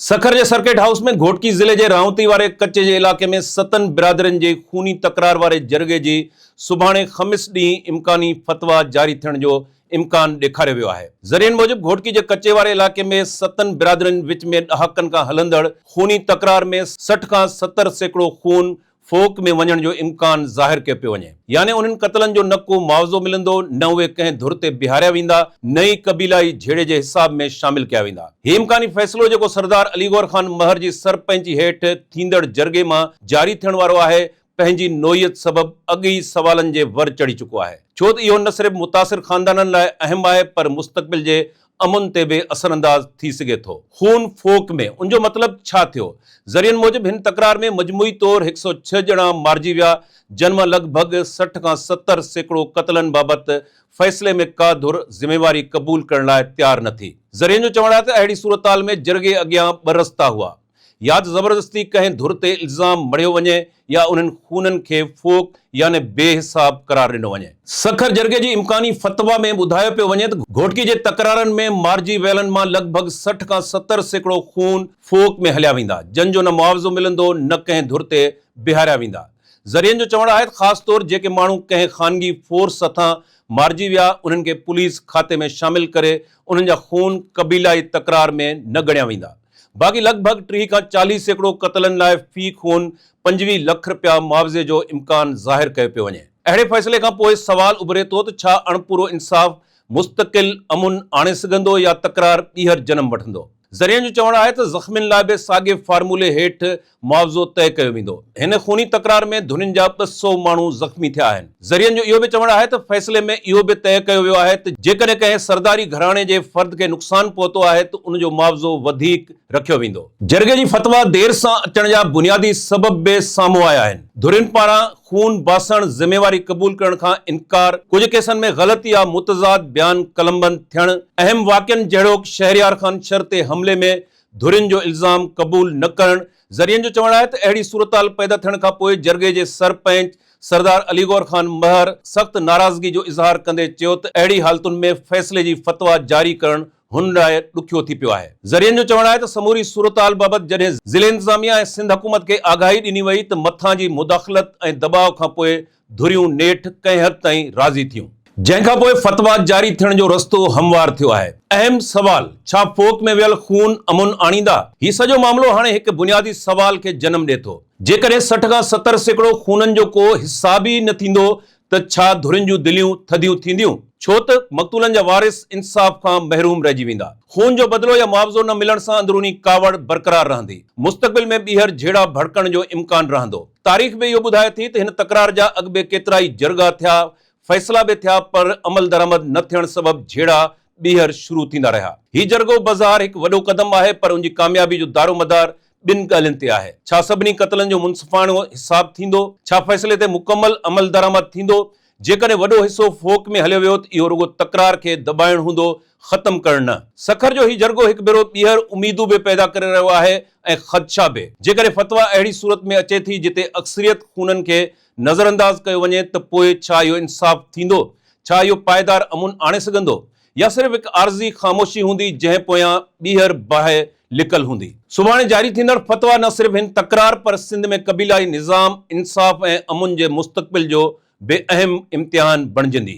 سکر جي circuit house ۾ Ghotki ضلعي جي رائونتي واري ڪچي جي علائقي ۾ ستن برادرين جي خوني تڪرار واري جرڳي جي سڀاڻي خميس ڏينهن امڪاني فتويٰ جاري ٿيڻ جو امڪان ڏيکاريو ويو آهي. ذريعن موجب گهوٽڪي جي ڪچي واري علائقي ۾ ستن برادرين وچ ۾ ڏهاڪن کان هلندڙ خوني تڪرار ۾ 60 کان 70% خون فوڪ ۾ وڃڻ جو امڪان ظاهر ڪيو پيو وڃي. يعني انهن قتلن جو نه ڪو معاوضو ملندو، نه اهي ڪنهن ڌر تي بيهاريا ويندا، نه ئي قبيلائي جهيڙي جي حساب ۾ شامل ڪيا ويندا. هي امڪاني فيصلو جيڪو سردار علي گوهر خان مهر جي سرپئنچي هيٺ ٿيندڙ جرڳي مان جاري ٿيڻ وارو آهي، پنهنجي نوعيت سبب اڳ ئي سوالن جي ور چڙهي چڪو آهي. ڇو ته اهو نه صرف متاثر خاندانن لاء اهم آهي پر مستقبل جي امن تي به اثرانداز ٿي سگهي ٿو. خون فوڪ ۾ ان جو مطلب ڇا ٿيو؟ ذريعن موجب هن تڪرار ۾ مجموعي طور هڪ سئو ڇهه ڄڻا مارجي ويا، جن مان لڳ ڀڳ 60 کان 70% قتلن بابت فيصلي ۾ ڪا ڌر ذميواري قبول ڪرڻ لاء تيار نه ٿي. ذريعن جو چوڻ آهي ته اهڙي صورتحال ۾ جرڳي اڳيان ٻه رستا هئا. يا ته زبردستي ڪنهن ڌر تي الزام مڙهيو وڃي يا انهن خونن کي فوڪ يعني بي حساب قرار ڏنو وڃي. سکر جرڳي جي امڪاني فتويٰ ۾ ٻڌايو پيو وڃي ته گهوٽڪي جي تڪرارن ۾ مارجي ويلن مان لڳ ڀڳ 60 کان 70% خون فوڪ ۾ هليا ويندا، جن جو نه معاوضو ملندو نه ڪنهن ڌر تي بيهاريا ويندا. ذريعن جو چوڻ آهي ته خاص طور جيڪي ماڻهو ڪنهن خانگي فورس هٿان مارجي ويا انهن کي پوليس کاتي ۾ شامل ڪري انهن جا خون قبيلائي تڪرار ۾ نه ڳڻيا ويندا. باقي لڳ ڀڳ 30 کان 40% قتلن لاء في خون 25 لک رپيا معاوضي جو امڪان ظاهر ڪيو پيو وڃي. اهڙي فيصلي کان پوء سوال اڀري ٿو ته ڇا اڻپورو انصاف مستقل امن آڻي سگهندو يا تڪرار ٻيهر جنم وٺندو؟ ذريعن جو چوڻ آهي ته زخمين لاء به ساڳئي فارمولي هيٺ معاوضو طئي ڪيو ويندو. هن خوني تڪرار ۾ ڌرين جا 200 ماڻهو زخمي ٿيا آهن. ذريعن جو اهو به چوڻ آهي ته فيصلي ۾ اهو به طئي ڪيو ويو آهي ته جيڪڏهن ڪنهن سرداري گهراڻي جي فرد کي نقصان پهتو آهي ته ان جو معاوضو وڌيڪ رکيو ويندو. جرڳي جي فتويٰ دير سان اچڻ جا بنيادي سبب به سامهون آيا آهن. ڌرين پاران خون باسڻ ذميواري قبول ڪرڻ کان انڪار، ڪجهه ڪيسن ۾ غلط يا متضاد بيان قلمبند ٿيڻ، اهم واقعن جهڙوڪ شهريار خان شر تي حملي ۾ ڌرين جو الزام قبول نه ڪرڻ، ذريعن جو چوڻ آهي ته اهڙي صورتحال پيدا ٿيڻ کانپوء جرڳي جي سرپئنچ سردار علي گوهر خان مهر سخت ناراضگي جو اظهار ڪندي چيو ته اهڙي حالتن ۾ فيصلي جي فتويٰ جاري ڪرڻ هن لاء ڏکيو ٿي پيو آهي. ذريعن جو چوڻ آهي ته سموري صورتحال بابت جڏهن ضلعي انتظاميا ۽ سنڌ حڪومت کي آگاهي ڏني وئي ته مٿان جي مداخلت ۽ دٻاء کانپوء ڌريون نيٺ ڪنهن حد تائين راضي ٿيون. جنهن کان پوء فتويٰ جاري ٿيڻ جو رستو هموار ٿيو آهي. اهم سوال، ڇا فوڪ ۾ ويل خون امن آڻيندا؟ هي سڄو معاملو هاڻي هڪ بنيادي سوال کي جنم ڏئي ٿو. جيڪڏهن 60 کان 70% خونن جو ڪو حساب ئي نه ٿيندو ته ڇا ڌرين جون دليون ٿڌيون ٿينديون؟ ڇو ته مقتولن جا وارث انصاف کان محروم رهجي ويندا. خون جو بدلو يا معاوضو نه ملڻ سان اندروني ڪاوڙ برقرار رهندي. مستقبل ۾ ٻيهر جهيڙا ڀڙڪڻ جو امڪان رهندو. تاريخ به اهو ٻڌائي ٿي ته هن تڪرار جا اڳ به ڪيترائي جرڳا ٿيا، فيصلا به ٿيا پر عملدرآمد نه ٿيڻ سبب جهيڙا ٻيهر شروع ٿيندا رهيا. هي جرڳو بظاهر هڪ وڏو قدم آهي پر ان جي ڪاميابي جو دارومدار ٻن ڳالهين تي آهي. ڇا سڀني قتلن جو منصفاڻو حساب ٿيندو؟ ڇا فيصلي تي مڪمل عملدرآمد ٿيندو؟ جيڪڏهن وڏو حصو فوڪ ۾ هليو ويو ته اهو رڳو تڪرار کي دٻائڻ هوندو، ختم ڪرڻ نه. سکر جو هي جرڳو هڪ ڀيرو ٻيهر اميدون به پيدا ڪري رهيو آهي ۽ خدشا به. جيڪڏهن فتويٰ اهڙي صورت ۾ اچي ٿي جتي اڪثريت خونن کي نظرانداز ڪيو وڃي ته پوء ڇا اهو انصاف ٿيندو؟ ڇا اهو پائيدار امن آڻي سگهندو؟ يا صرف هڪ عارضي خاموشي هوندي جنهن پويان ٻيهر باهه لڪل هوندي؟ سڀاڻي جاري ٿيندڙ فتويٰ نه صرف هن تڪرار پر سنڌ ۾ قبيلائي نظام، انصاف ۽ امن جي مستقبل جو به اهم امتحان بڻجندي.